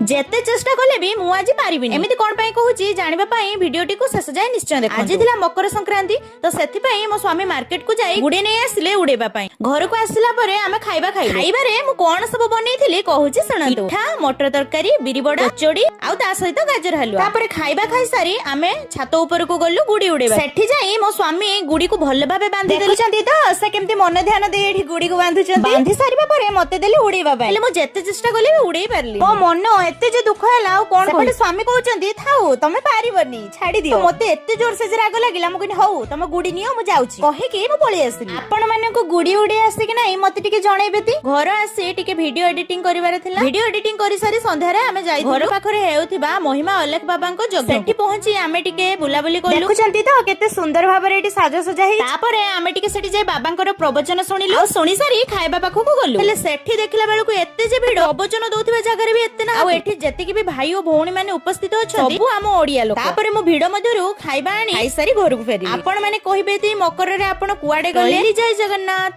ଯେତେ ଚେଷ୍ଟା କଲେ ବି ମୁଁ ଆଜି ପାରିବିନି। ଏମିତି କଣ ପାଇଁ କହୁଛି ଜାଣିବା ପାଇଁ ଭିଡିଓଟିକୁ ଶେଷ ଯାଏ ନିଶ୍ଚୟ ଦେଖନ୍ତୁ। ଆଜି ଥିଲା ମକର ସଂକ୍ରାନ୍ତି, ତ ସେଥିପାଇଁ ମୋ ସ୍ୱାମୀ ମାର୍କେଟ କୁ ଯାଇ ଗୁଡି ନେଇ ଆସିଲେ ଉଡେଇବା ପାଇଁ। ଘରକୁ ଆସିଲା ପରେ ଆମେ ଖାଇବା ଖାଇଲୁ। ଖାଇବାରେ ମୁଁ କଣ ସବୁ ବନେଇଥିଲି କହୁଛି ଶୁଣନ୍ତୁ। ପିଠା, ମଟର ତରକାରୀ, ବିରି ବଡା, କଚୋଡି ଆଉ ତା ସହିତ ଗାଜର ହାଲୁଆ। ତାପରେ ଖାଇବା ଖାଇସାରି ଆମେ ଛାତ ଉପରକୁ ଗଲୁ ଗୁଡି ଉଡେଇବା। ସେଠି ଯାଇ ମୋ ସ୍ୱାମୀ ଗୁଡିକୁ ଭଲ ଭାବେ ବାନ୍ଧି ଦେଖୁଛନ୍ତି ତ ସେ କେମିତି ମନ ଧ୍ୟାନ ଦେଇ ଏଠି ଗୁଡିକୁ ବାନ୍ଧୁଛନ୍ତି। ବାନ୍ଧି ସାରିବା ପରେ ମତେ ଦେଲେ ଉଡେଇବା ପାଇଁ। ହେଲେ ମୁଁ ଯେତେ ଚେଷ୍ଟା କଲି ବି ଉଡେଇ ପାରିଲି। ମୋ ମନ ଏତେ ଯେ ଦୁଃଖ ହେଲା ଆଉ କଣ। ସେପଟେ ସ୍ୱାମୀ କହୁଛନ୍ତି, "ଥାଉ, ତମେ ପାରିବନି, ଛାଡି ଦିଅ।" ମତେ ଏତେ ଜୋର ସେ ଯେ ରାଗ ଲାଗିଲା, ମୁଁ କହିଲି, "ହଉ, ତମେ ଗୁଡି ନିଅ, ମୁଁ ଯାଉଛି" କହିକି ମୁଁ ପଳେଇ ଆସିଲି। ଆପଣ ମାନଙ୍କୁ ଗୁଡି ଉଡେଇ ଆସିକି ନାହିଁ ମତେ ଟିକେ ଜଣେଇବେ ତି। ଘର ଆସି ଟିକେ ଭିଡିଓ ଏଡିଟିଂ କରିବାର ଥିଲା। ଭିଡିଓ ଏଡିଟିଂ କରି ସାରି ସନ୍ଧ୍ୟାରେ ଆମେ ଯାଇ ଘର ପାଖରେ ହେଉଥିବା ମହିମା ଅଲେଖ ବାବାଙ୍କ ଯଜ୍ଞ। ସେଠି ପହଞ୍ଚି ଆମେ ଟିକେ ବୁଲାବୁଲି କଲୁ। ଦେଖୁଛନ୍ତି ତ କେତେ ସୁନ୍ଦର ଭାବରେ ଏଠି ସାଜସଜା ହେଇଛି। ତାପରେ ଆମେ ଟିକେ ସେଠି ଯାଇ ବାବାଙ୍କର ପ୍ରବଚନ ଶୁଣିଲୁ। ଆଉ ଶୁଣି ସାରି ଖାଇବା ପାଖକୁ ଗଲୁ। ହେଲେ ସେଠି ଦେଖିଲା ବେଳକୁ ଏତେ ଯେ ଭିଡ, ପ୍ରବଚନ ଦଉଥିବା ଜାଗାରେ ବି ଏତେ ନା। ଆଉ ଏଠି ଯେତିକି ବି ଭାଇ ଓ ଭଉଣୀ ମାନେ ଉପସ୍ଥିତ ଅଛନ୍ତି, ସବୁ ଆମ ଓଡିଆ ଲୋକ। ତାପରେ ମୁଁ ଭିଡ ମଧ୍ୟରୁ ଖାଇବା ଆଣି ଖାଇସାରି ଘରକୁ ଫେରିଲି। ଆପଣ ମାନେ କହିବେ ଯଦି ମକରରେ ଆପଣ କୁଆଡେ ଗଲେ? ଜୟ ଜଗନ୍ନାଥ।